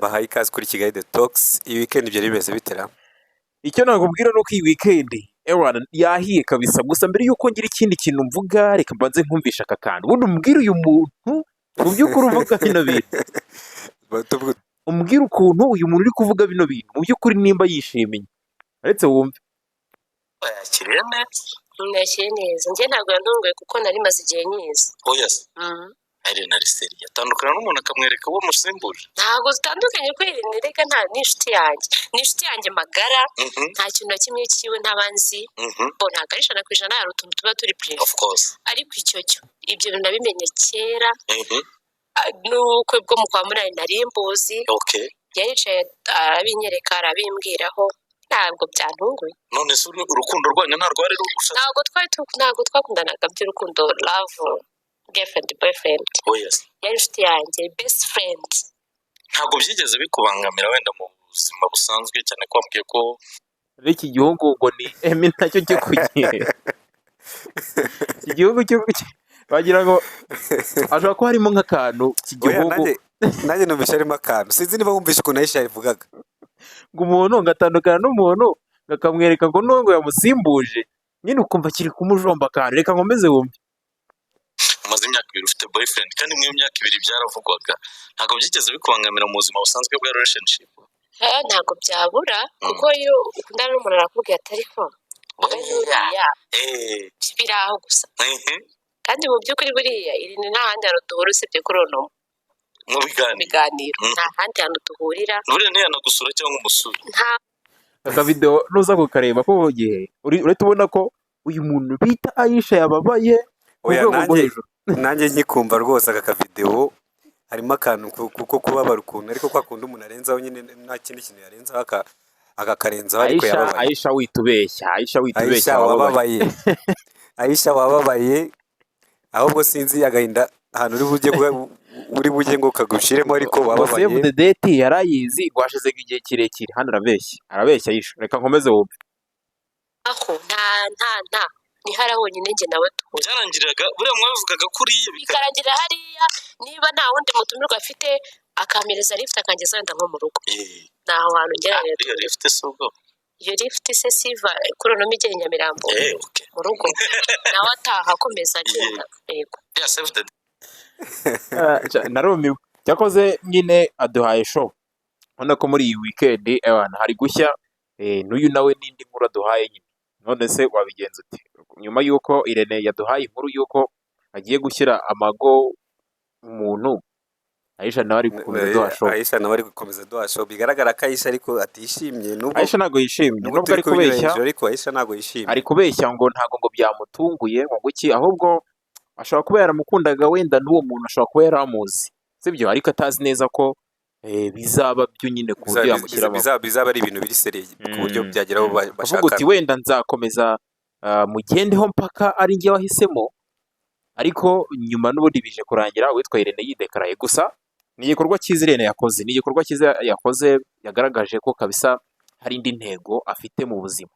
Mbahaye ikaze kuri Kigali The Talks. Iyi weekend byari bimeze bitera? Icyo nakubwira ni uko iyi weekend, ewana, yahiye kabisa. Gusa mbere y'uko ngira ikindi kintu mvuga, reka mbanze nkumvisha aka kantu, ubundi umbwire uyu muntu mu by'ukuri uvuga bino bintu. Umbwire ukuntu uyu muntu uri kuvuga bino bintu mu by'ukuri nimba yishimiye. Uretse wumve. Yakiriye neza? Nakiriye neza. Njye ntabwo yantunguye kuko nari maze igihe nyizi. Oya se? Irene ari sérieux, atandukana n'umuntu akamwereka uwo musimbuje? Ntabwo zitandukanye kuri Irene. Reka, nta, ni inshuti yanjye, ni inshuti yanjye magara. Nta kintu na kimwe cyiwe ntaba nzi. Bo ntabwo ari 100%, hari utuntu tuba turi privé. Of course. Ariko icyo cyo, ibyo bintu nabimenye kera. N'ubukwe bwo mu kwa munani nari mbuzi. Yaricaye arabinyereka, arabimbwiraho, ntabwo byantunguye. None se urukundo rwanyu nta rwari rugushatse? Ntabwo twakundanaga by'urukundo, love, girlfriend, boyfriend. Oya se? Yari inshuti yanjye, best friend. Ntabwo byigeze bikubangamira wenda mu buzima busanzwe, cyane ko wambwiye ko Rero iki gihugu ngo ni Emi nacyo cyo kugiye, iki gihugu cyo wagira ngo hashobora kuba harimo nk'akantu iki Oya, gihugu. Nanjye numvise harimo akantu. Sinzi niba wumvise ukuntu Aisha yabivugaga. Ngo umuntu ngo atandukana n'umuntu, ngo akamwereka ngo nubwo yamusimbuje nyine, ukumva kiri kumujomba akantu. Reka nkomeze wumve. Umaze imyaka 2 ufite boyfriend, kandi muri iyo myaka 2 byaravugwaga. Ntabwo byigeze bikubangamira mu buzima busanzwe bwa relationship? Ntabwo byabura, kuko iyo ukundana n'umuntu arakubwira ati: "Ariko wowe n'uriya." Biri aho gusa. Kandi mu by'ukuri buriya iri nta handi hantu duhura usibye kuri uno mu biganiro. Biganiro. Nta handi hantu duhurira. Buriya ntiyanagusura cyangwa umusure? Nta. Akavidewo nuza kukareba ko mu gihe urahita ubona ko uyu muntu bita Aisha yababaye ku Oya, rwego rwo nanjye hejuru. Nanjye nkikumva rwose aka kavidewo harimo akantu ko kubabara ukuntu, ariko kwa kundi umuntu arenzaho nyine, nta kindi kintu yarenzaho, akakarenzaho, ariko Aisha. yababaye. Aisha, witubeshya. Aisha, witubeshya. Aisha wababaye. Wababaye, Aisha wababaye. Ahubwo sinzi agahinda ahantu uri bujye ngo kagushiremo, ariko Ngo wababaye. Save the date yarayizi ngo hashize igihe kirekire. Hano arabeshya, arabeshya Aisha. Reka nkomeze wumve. Aho nta ni hariya honyine njye nawe duhura. Byarangiraga buriya mwabivugaga kuriya Bikarangira hariya. Niba nta wundi mutumirwa afite, akampereza lift, akangeza wenda nko mu rugo. Ni aho hantu ngerageza. Iyo lift si ubwo? Iyo lift se siva kuri uno igera i Nyamirambo? Eh, okay. Mu rugo nawe ataha akomeza agenda, yego. Yeah, save the Ah, narumiwe. Cyakoze nyine aduhaye show. Ubona ko muri iyi weekend, ewana, hari gushya. N'uyu nawe n'indi nkuru aduhaye nyine. None se wabigenza ute nyuma y'uko Irene yaduhaye inkuru y'uko agiye gushyira amago umuntu, Aisha nawe ari gukomeza aduha show? Aisha nawe ari gukomeza aduha show. Bigaragara ko Aisha ariko atishimye nubwo Aisha ntabwo yishimye. Nubwo Nubwo turi ari kubinyura kubeshya. hejuru, ariko Aisha ntabwo yishimye. Ari kubeshya ngo ntabwo ngo byamutunguye, ngo iki, ahubwo ashobora kuba yaramukundaga wenda, n'uwo muntu ashobora kuba yaramuzi, sibyo, ariko atazi neza ko bizaba byo nyine ku buryo yamushyiramo. Bizaba ari ibintu biri sérieux ku buryo byagera aho Ukavuga uti bashakana. Wenda nzakomeza mugendeho mpaka ari njye wahisemo. Ariko nyuma n'ubundi bije kurangira uwitwa Irene yidekaraye. Gusa ni igikorwa cyiza Irene yakoze, ni igikorwa cyiza yakoze, yagaragaje ko kabisa hari indi ntego afite mu buzima.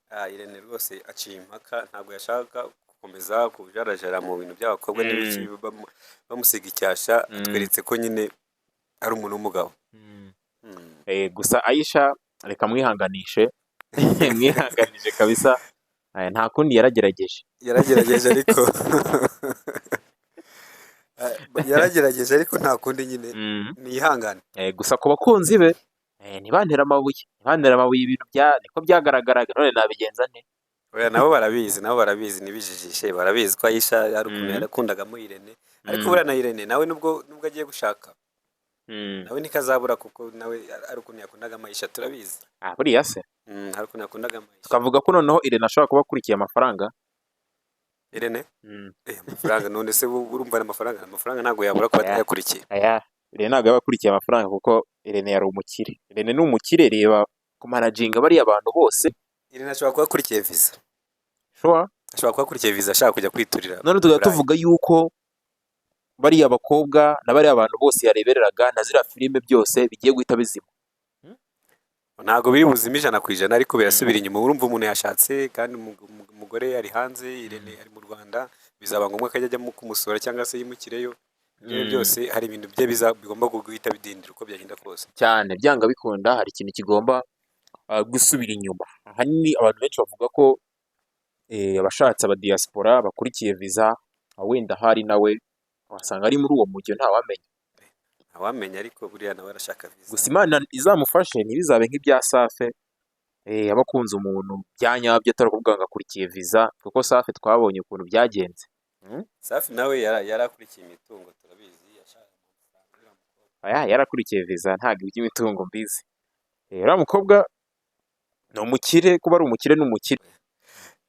Ah, Irene rwose aciye impaka. Ntabwo yashaka gukomeza kujarajara mu bintu by'abakobwa n'ibiki, bamusiga icyasha. Atweretse ko nyine ari umuntu w'umugabo. Gusa Aisha reka mwihanganishe, mwihanganishe kabisa. Nta kundi, yaragerageje. Yaragerageje, ariko yaragerageje, ariko nta kundi nyine, niyihangane. Gusa ku bakunzi be, ntibantere amabuye, ntibantere amabuye. Ibintu bya niko byagaragaraga, none nabigenza nte? Oya, nabo barabizi, nabo barabizi, ntibijijishe. Barabizi ko Aisha hari ukuntu yarakundagamo Irene, ariko buriya na Irene nawe nubwo agiye gushaka, nawe ntikazabura, kuko nawe ari ukuntu yakundagamo Aisha, turabizi. Ah, buriya se? Hari ukuntu yakundagamo Aisha. Tukavuga ko noneho Irene ashobora kuba akurikiye amafaranga. Irene? Amafaranga none se urumva ari amafaranga ntabwo yabura kuba Oya. atayakurikiye. Aya, Irene ntabwo yaba akurikiye amafaranga, kuko Irene yari umukire. Irene ni umukire, reba kumanaginga bariya bantu bose. Irene ashobora kuba akurikiye visa. Sure. Ashobora kuba akurikiye visa, ashaka kujya kwiturira None tugahita Burayi. tuvuga yuko bariya bakobwa na bariya bantu bose yarebereraga na ziriya filime byose bigiye guhita bizima? Ntabwo biri buzime 100%, ariko birasubira inyuma. Urumva umuntu yashatse kandi umugore ari hanze, Irene ari mu Rwanda, bizaba ngombwa ko ajya ajyamo kumusura cyangwa se yimukireyo. Ibyo byose hari ibintu bye bigomba guhita bidindira uko byagenda kose. Cyane, byanga bikunda hari ikintu kigomba gusubira inyuma. Ahanini abantu benshi bavuga ko abashatse aba diaspora bakurikiye visa, wenda hari nawe wasanga ari muri uwo mujyo, ntawamenya. Ntawamenya, ariko buriya nawe arashaka visa. Gusa Imana izamufashe ntibizabe nk'ibya Safi, aba akunze umuntu bya nyabyo, atari ukuvuga ngo akurikiye visa, kuko Safi twabonye ukuntu byagenze. Safi nawe yari akurikiye imitungo, turabizi, yashakaga amafaranga uriya mukobwa. Oya, yarakurikiye visa, ntabwo iby'imitungo mbizi. Uriya mukobwa ni umukire, kuba ari umukire ni umukire.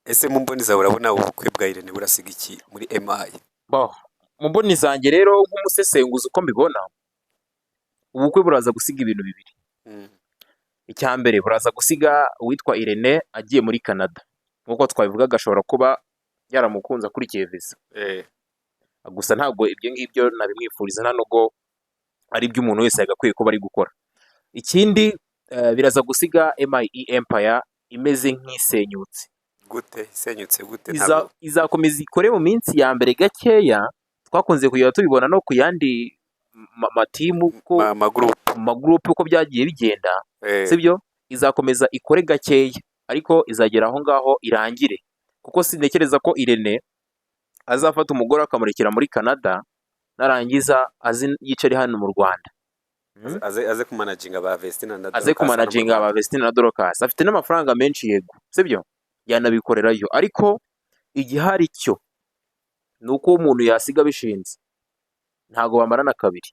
Ese mu mboni zawe urabona ubukwe bwa Irene burasiga iki muri MI? Bo, mu mboni zanjye rero nk'umusesenguzi, uko mbibona, ubukwe buraza gusiga ibintu bibiri. Icya mbere, buraza gusiga uwitwa Irene agiye muri Canada, nk'uko twabivugaga, ashobora kuba yaramukunze akurikiye visa. Gusa ntabwo ibyo ngibyo nabimwifuriza, nta nubwo ari ibyo umuntu wese yagakwiye kuba ari gukora. Ikindi, biraza gusiga MIE Empire imeze nk'isenyutse. Gute isenyutse gute? Iza, izakomeza ikore mu minsi ya mbere gakeya, twakunze kujya tubibona no ku yandi matimu ko Amagurupe. Mu magurupe uko byagiye bigenda, sibyo? Izakomeza ikore gakeya, ariko izagera aho ngaho irangire, kuko sintekereza ko Irene azafata umugore akamurekera muri Canada, narangiza azi yicare hano mu Rwanda. Aze kumanaginga ba Vestina na Aze Dorcas hano mu kumanaginga Rwanda. Ba Vestina na Dorcas, afite n'amafaranga menshi, yego sibyo, yanabikorerayo, ariko igihari cyo ni uko umuntu yasiga abishinze ntabwo bamarana kabiri.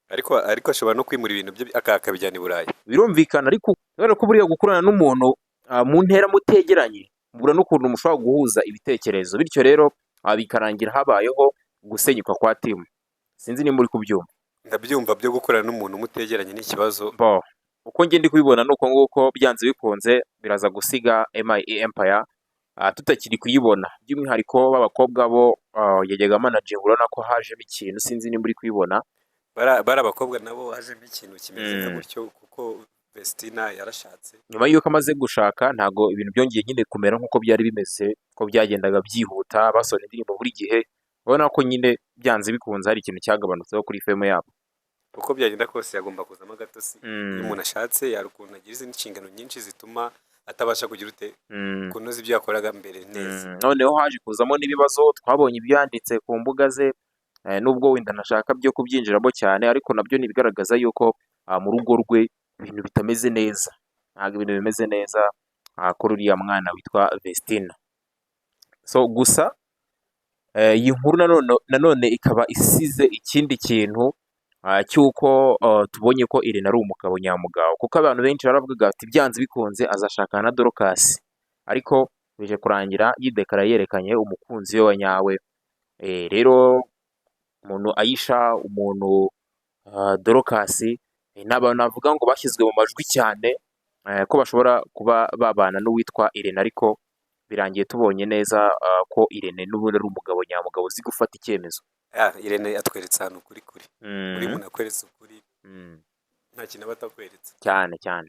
Ariko ashobora no kwimura ibintu bye akabijyana i Burayi. Birumvikana, ariko kubera ko buriya gukorana n'umuntu mu ntera mutegeranye, mubura n'ukuntu mushobora guhuza ibitekerezo, bityo rero bikarangira habayeho gusenyuka kwa team. Sinzi nimba uri kubyumva. Ndabyumva, byo gukorana n'umuntu mutegeranye ni ikibazo. Bo, uko njye ndi kubibona ni uko nguko, byanze bikunze biraza gusiga MIE Empire tutakiri kuyibona, by'umwihariko b'abakobwa bo yajyaga managinga, urabona ko hajemo ikintu, sinzi nimba uri kubibona. Bari abakobwa nabo hajemo ikintu kimeze nka gutyo, kuko Vestina yarashatse. Nyuma y'uko amaze gushaka, ntabwo ibintu byongeye nyine kumera nk'uko byari bimeze, ko byagendaga byihuta, basohora indirimbo buri gihe, ubona ko nyine byanze bikunze hari ikintu cyagabanutseho kuri fame yabo. Uko byagenda kose yagomba kuzamo agatotsi. Iyo umuntu ashatse hari ukuntu agira izindi nshingano nyinshi zituma atabasha kugira ute, kunoza ibyo yakoraga mbere neza. Noneho haje kuzamo n'ibibazo, twabonye ibyo yanditse ku mbuga ze, nubwo wenda ntashaka byo kubyinjiramo cyane, ariko nabyo ni ibigaragaza yuko mu rugo rwe ibintu bitameze neza, ntabwo ibintu bimeze neza kuri uriya mwana witwa Vestina. So gusa iyi nkuru nanone ikaba isize ikindi kintu cy'uko tubonye ko Irene ari umugabo nyamugabo, kuko abantu benshi baravugaga bati byanze bikunze azashakana na Dorcas, ariko bije kurangira yidekara yerekanye umukunzi we wa nyawe. Rero umuntu Aisha, umuntu Dorcas, ni abantu navuga ngo bashyizwe mu majwi cyane ko bashobora kuba babana n'uwitwa Irene, ariko birangiye tubonye neza ko Irene n'ubundi ari umugabo nyamugabo uzi gufata icyemezo. Ah, Irene atweretse ahantu ukuri kuri buri muntu akweretse ukuri, nta kintu aba atakweretse. Cyane cyane.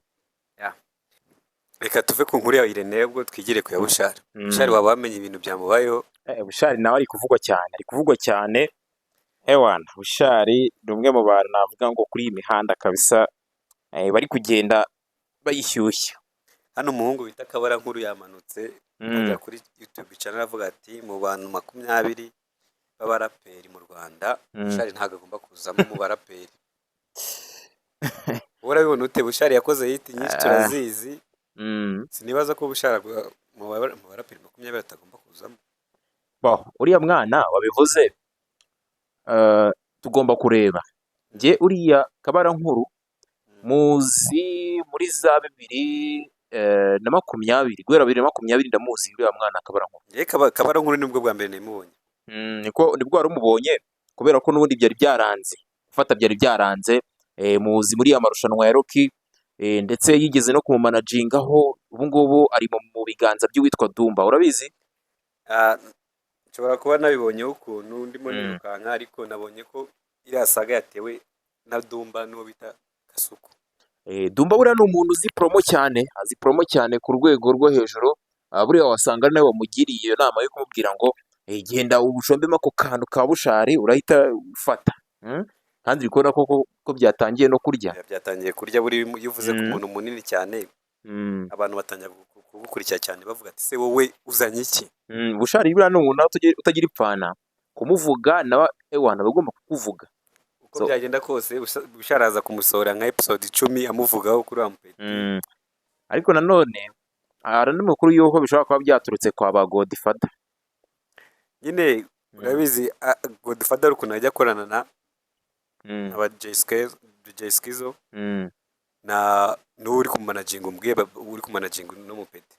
Reka tuve ku nkuru ya Irene, ubwo twigire ku ya Bushali. Bushali, waba wamenye ibintu byamubayeho? Bushali nawe ari kuvugwa cyane, ari kuvugwa cyane. Ewana, Bushali ni umwe mu bantu navuga ngo kuri iyi mihanda kabisa bari kugenda bayishyushya. Hano umuhungu bita Kabara Nkuru yamanutse ajya kuri YouTube channel, avuga ati mu bantu 20 b'abaraperi mu Rwanda, Bushali ntabwo agomba kuzamo mu baraperi. Wowe urabibona ute? Bushali yakoze hit nyinshi, turazizi. Sinibaza ko Bushali mu baraperi 20 atagomba kuzamo. Bo, uriya mwana wabivuze, tugomba kureba. Njye uriya Kabara Nkuru muzi muri za 2020, guhera 2020 ndamuzi uriya mwana Kabara Nkuru. Njye Kabara Nkuru nibwo bwa mbere namubonye. Niko nibwo wari umubonye, kubera ko n'ubundi byari byaranze gufata, byari byaranze. Muzi muri ya marushanwa ya Rocky, ndetse yigeze no kumumanagingaho, ubu ngubu ari mu biganza by'uwitwa Dumba, urabizi? Ah, nshobora kuba nabibonyeho ukuntu ndimo nirukanka, ariko nabonye ko iriya saga yatewe na Dumba n'uwo bita Kasuku. Dumba buriya ni umuntu uzi promo cyane, azi promo cyane ku rwego rwo hejuru. Buriya wasanga ari nawe wamugiriye iyo nama yo kumubwira ngo genda ubucombemo ako kantu ka Bushali urahita ufata. Kandi uri kubona ko byatangiye no kurya. Byatangiye kurya. Buri iyo uvuze ku muntu munini cyane, abantu batangira kugukurikira cyane, bavuga ati: "Se wowe uzanye iki?" Bushali buriya ni umuntu nawe utagira ipfana kumuvuga, nawe ewana aba agomba kukuvuga. Uko So- byagenda kose, Bushali aza kumusohora nka episode 10 amuvugaho kuri wa mupeti. Ariko nanone hari andi makuru y'uko bishobora kuba byaturutse kwa ba Godfather. Nyine urabizi, Godfather ari ukuntu ajya akorana na aba Jay Squeezer na n'uwo uri kumanaginga, umbwiye uri kumanaginga no mupeti,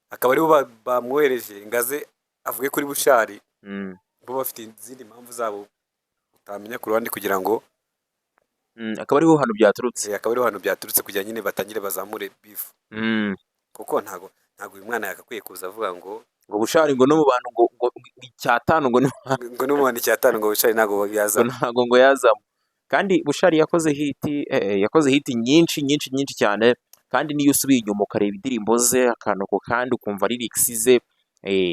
akaba aribo bamwohereje ngo aze avuge kuri Bushali. Bo bafite izindi mpamvu zabo utamenya ku ruhande kugira ngo Akaba ariho hantu byaturutse. Akaba ariho hantu byaturutse, kugira nyine batangire bazamure beef, kuko ntago uyu mwana yagakwiye kuza avuga ngo ngo Bushali ngo no mu bantu ngo icyatanu ngo ngo n'umuntu icyatanu ngo Bushali ntabwo ngo yazamo. Ntabwo ngo yazamo. Kandi Bushali yakoze hit, yakoze hit nyinshi nyinshi nyinshi cyane. Kandi niyo usubiye inyuma ukareba indirimbo ze akantu ku kandi, ukumva lyrics ze,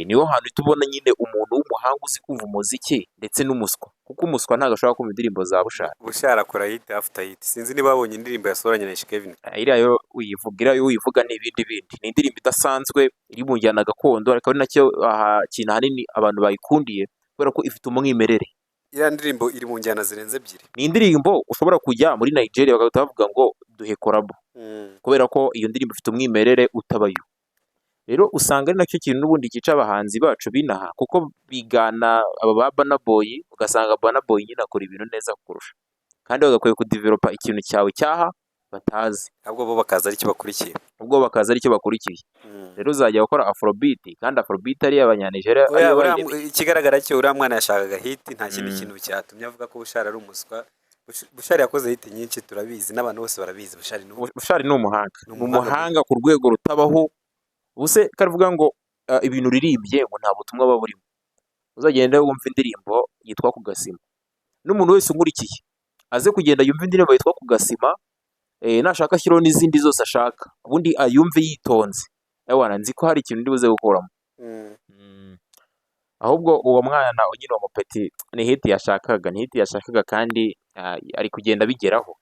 niho hantu uhita ubona nyine umuntu w'umuhanga uzi kumva umuziki, ndetse n'umuswa, kuko umuswa ntabwo ashobora kumva indirimbo za Bushali. Bushali akora hit after hit. Sinzi niba babonye indirimbo yasohoranye na Kevin. Iriya yo uyivuga ni ibindi bindi, ni indirimbo idasanzwe iri mu njyana gakondo, ariko ari nacyo aha kintu ahanini abantu bayikundiye, kubera ko ifite umwimerere. Iriya ndirimbo iri mu njyana zirenze ebyiri. Ni indirimbo ushobora kujya muri Nigeria bagahita bavuga ngo duhe collabo, kubera ko iyo ndirimbo ifite umwimerere utabayo. Rero usanga ari nacyo kintu n'ubundi cyica abahanzi bacu binaha, kuko bigana aba ba Burna Boy, ugasanga Burna Boy nyine akora ibintu neza kurusha, kandi bagakwiye kudevelopa ikintu cyawe cyaha batazi. Ahubwo bo bakaza aricyo bakurikiye. Ubwo bakaza aricyo bakurikiye. Rero uzajya gukora afrobeat kandi afrobeat ari iy'Abanyanigeria, Oya, ariyo uriya bayiremye. Ikigaragara cyo uriya mwana yashakaga hit, nta kindi kintu cyatumye avuga ko Bushali ari umuswa. Bushali yakoze hit nyinshi, turabizi, n'abantu bose barabizi. Bushali ni Bushali ni umuhanga. Ni Ni umuhanga. umuhanga ku rwego rutabaho. Ubuse karavuga ngo ibintu uririmbye ngo nta butumwa buba burimo. Uzagende wumva indirimbo yitwa Ku Gasima, n'umuntu wese unkurikiye aze kugenda yumva indirimbo yitwa Ku Gasima, nashaka ashyiraho n'izindi zose ashaka, ubundi ayumve yitonze. Ewana, nzi ko hari ikintu ndi buze gukuramo. Ahubwo uwo mwana nyine, uwo mupeti, ni hit yashakaga, ni hit yashakaga, kandi ari kugenda abigeraho,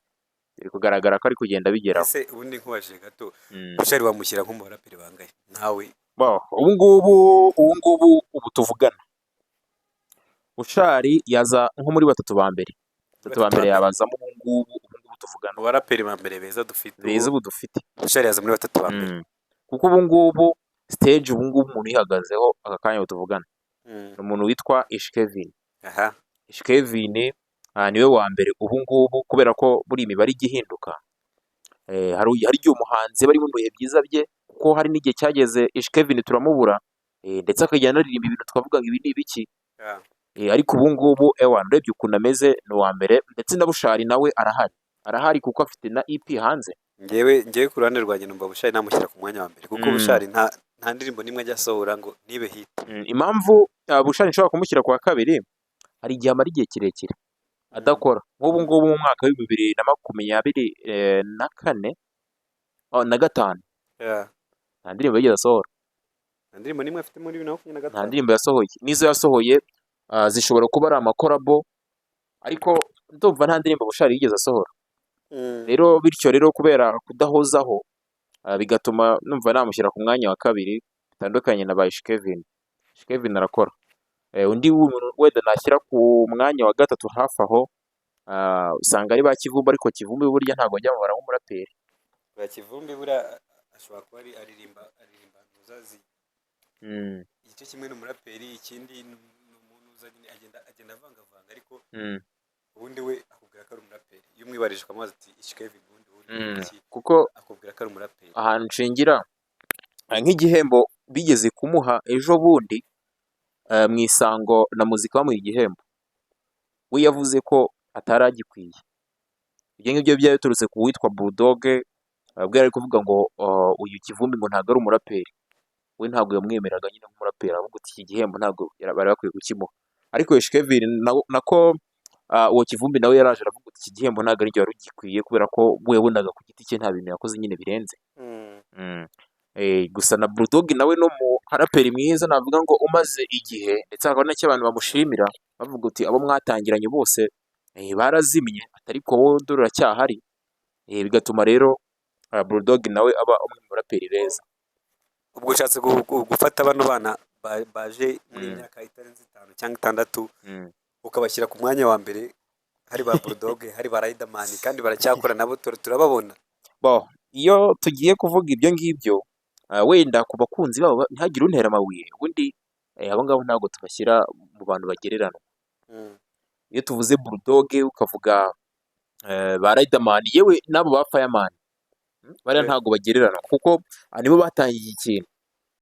biri kugaragara ko ari kugenda abigeraho. Ese ubundi nkubajije gato, Bushali wamushyira nko mu baraperi bangahe nawe? Bon, ubu ngubu ubu tuvugana, Bushali yaza nko muri batatu ba mbere, batatu ba mbere yabazamo ubu ngubu tuvugana. Mu baraperi ba mbere beza dufite ubu, Beza ubu dufite. Bushali yaza muri batatu ba mbere. Kuko ubu ngubu stage, ubu ngubu umuntu uyihagazeho aka kanya ubu tuvugana ni umuntu witwa Ish Kevin. Ish Kevin niwe wa mbere ubu ngubu, kubera ko buri imibare ijya ihinduka. Hari igihe umuhanzi aba ari mu bihe byiza bye, kuko hari n'igihe cyageze Ish Kevin turamubura, ndetse akajya anaririmba ibintu twavuga ngo ibi ni ibiki. Ariko ubu ngubu ewana, urebye ukuntu ameze, ni uwa mbere, ndetse na Bushali nawe arahari, arahari kuko afite na EP hanze. Ngewe ku ruhande rwanjye numva Bushali namushyira ku mwanya wa mbere, kuko Bushali nta ndirimbo n'imwe ajya asohora ngo ntibe hit. Impamvu Bushali nshobora kumushyira ku wa kabiri, hari igihe amara igihe kirekire adakora. Nk'ubu ngubu mu mwaka wa 2024, oh, na gatanu, nta ndirimbo yigeze asohora. Nta ndirimbo n'imwe afite muri bibiri na makumyabiri na Nta gatanu. ndirimbo yasohoye. N'izo yasohoye zishobora kuba ari amacollabo, ariko ndumva nta ndirimbo Bushali yigeze asohora. Rero bityo rero, kubera kudahozaho, bigatuma numva namushyira ku mwanya wa kabiri, bitandukanye na ba Ish Kevin. Ish Kevin arakora. Undi wenda nashyira ku mwanya wa gatatu hafi aho, usanga ari ba Kivumbi, ariko Kivumbi burya ntabwo njya mubara nk'umuraperi. Ba Kivumbi buriya ashobora kuba ari aririmba ntuzazi. Igice kimwe ni umuraperi, ikindi ni umuntu uza nyine agenda avangavanga, ariko ubundi we akubwira ko ari umuraperi. Iyo umwibarije ukamubaza ati: "Ish Kevin, ubundi uri iki?" Kuko akubwira ko ari umuraperi. Ahantu nshingira, nk'igihembo bigeze kumuha ejo bundi, mu Isango na Muzika bamuha igihembo, we yavuze ko atari agikwiye. Ibyo ngibyo byari biturutse ku witwa Bulldog, ubwo yari ari kuvuga ngo uyu Kivumbi ngo ntabwo ari umuraperi, we ntabwo yamwemeraga nyine nk'umuraperi, ahubwo ati iki gihembo ntabwo bari bakwiye kukimuha. Ariko Ish Kevin nako uwo Kivumbi nawe yaraje aravuga ati iki gihembo ntabwo ari wari ugikwiye, kubera ko we yabonaga ku giti cye nta bintu yakoze nyine birenze. Gusa na Bulldog nawe ni umuraperi mwiza, navuga ngo umaze igihe, ndetse hakaba n'icyo abantu bamushimira bavuga uti abo mwatangiranye bose. Barazimye, ariko wowe dore uracyahari. Bigatuma rero Bulldog nawe aba umwe mu baraperi beza. Ubwo ushatse gufata bano bana baje muri iyi myaka itarenze 5 cyangwa 6, ukabashyira ku mwanya wa mbere, hari ba Bulldog, hari ba Riderman, kandi baracyakora nabo, turababona. Bo, iyo tugiye kuvuga ibyo ngibyo, wenda ku bakunzi babo ntihagire untera amabuye, ubundi abo ngabo ntabwo tubashyira mu bantu bagereranwa. Iyo tuvuze Bulldog, ukavuga ba Riderman, yewe n'abo ba Fireman, bariya ntabwo bagereranwa kuko nibo batangiye ikintu.